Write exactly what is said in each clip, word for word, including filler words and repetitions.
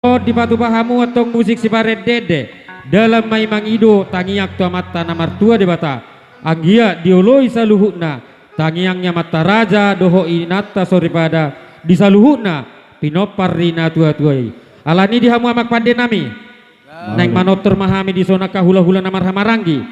Dipatupa hamu antong musik siparende-ende, dalan ma i mangido tangiang tu Amanta na martua Debata. Anggiat dioloi saluhutna tangiang ni amanta raja dohot inanta soripada di saluhutna pinompar ni natua-tua i. Alani di hamu amang pande nami, naeng manortor ma hami dison angka hula-hula na marhahamaranggi.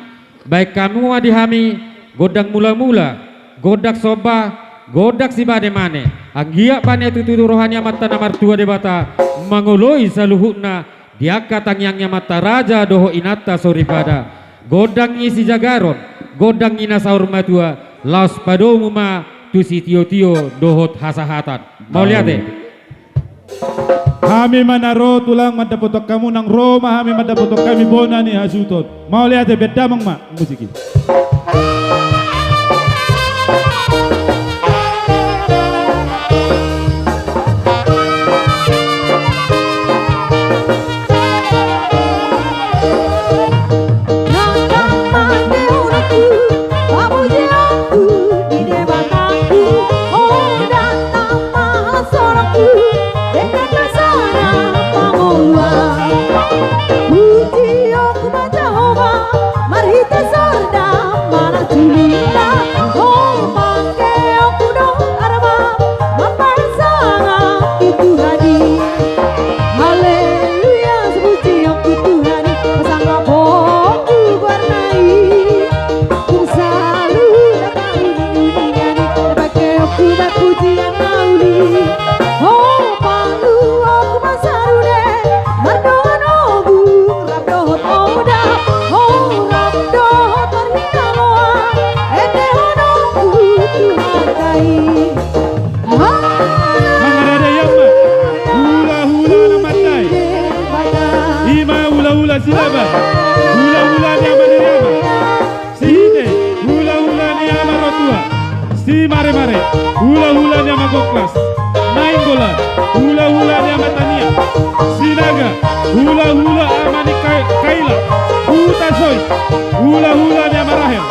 Baen hamu ma di hami gondang mula-mula, gondang somba, gondang sibane-mane. Anggiat bane tutu roha ni Amanta na martua Debata mangoloi saluhutna di angka tangiang ni amanta raja dohot inanta soripada. Gondang ni sijagaron, gondang ni na saur matua, laos padomu ma tu sitio-tio dohot hasahatan. Mauliate. Hami ma na ro tulang mandapothon hamu, nang ro ma hami mandapothon hami bona ni hasuhuton. Mauliate, baen damang ma musik i. Pasoranku, denggan rasana pangoluan. Pujion ma Jahowa, marhite sordam manang culinna. Ho, pangkeonku do arma, mambahen sangap di Tuhan i. Haleluya, pujionku Tuhan i, pasangaponku goarna i. Tung saluhut na tahu ni uningan i, pangkeonku ma pujian na uli. Ho, paluahonku ma sarude, mardongan ogung rap dohot oda. Ho, rap dohot parhinamoan, endehononku tu hata i. Mangarade ia ma hula-hula na mandai. I ma hula-hula Silaban, hula-hula ni ama ni ama. Sihite, hula-hula ni ama Rotua. Simare-mare, hula-hula ni ama Goklas. Nainggolan, hula-hula ni ama Tania. Sinaga, hula-hula ama ni Kai-, Kaila. Hutasoit, hula-hula ni ama Rahel.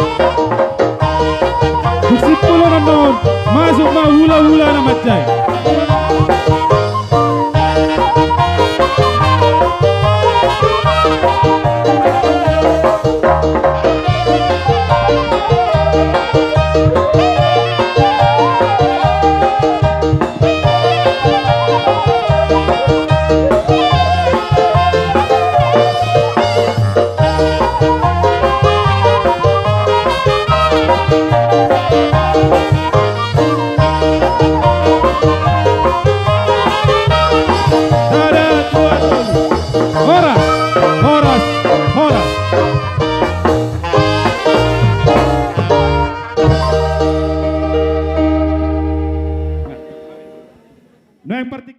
Dung simpul on annon, masuk ma hula-hula na manjai. Horas, horas, horas. Nuaeng parti-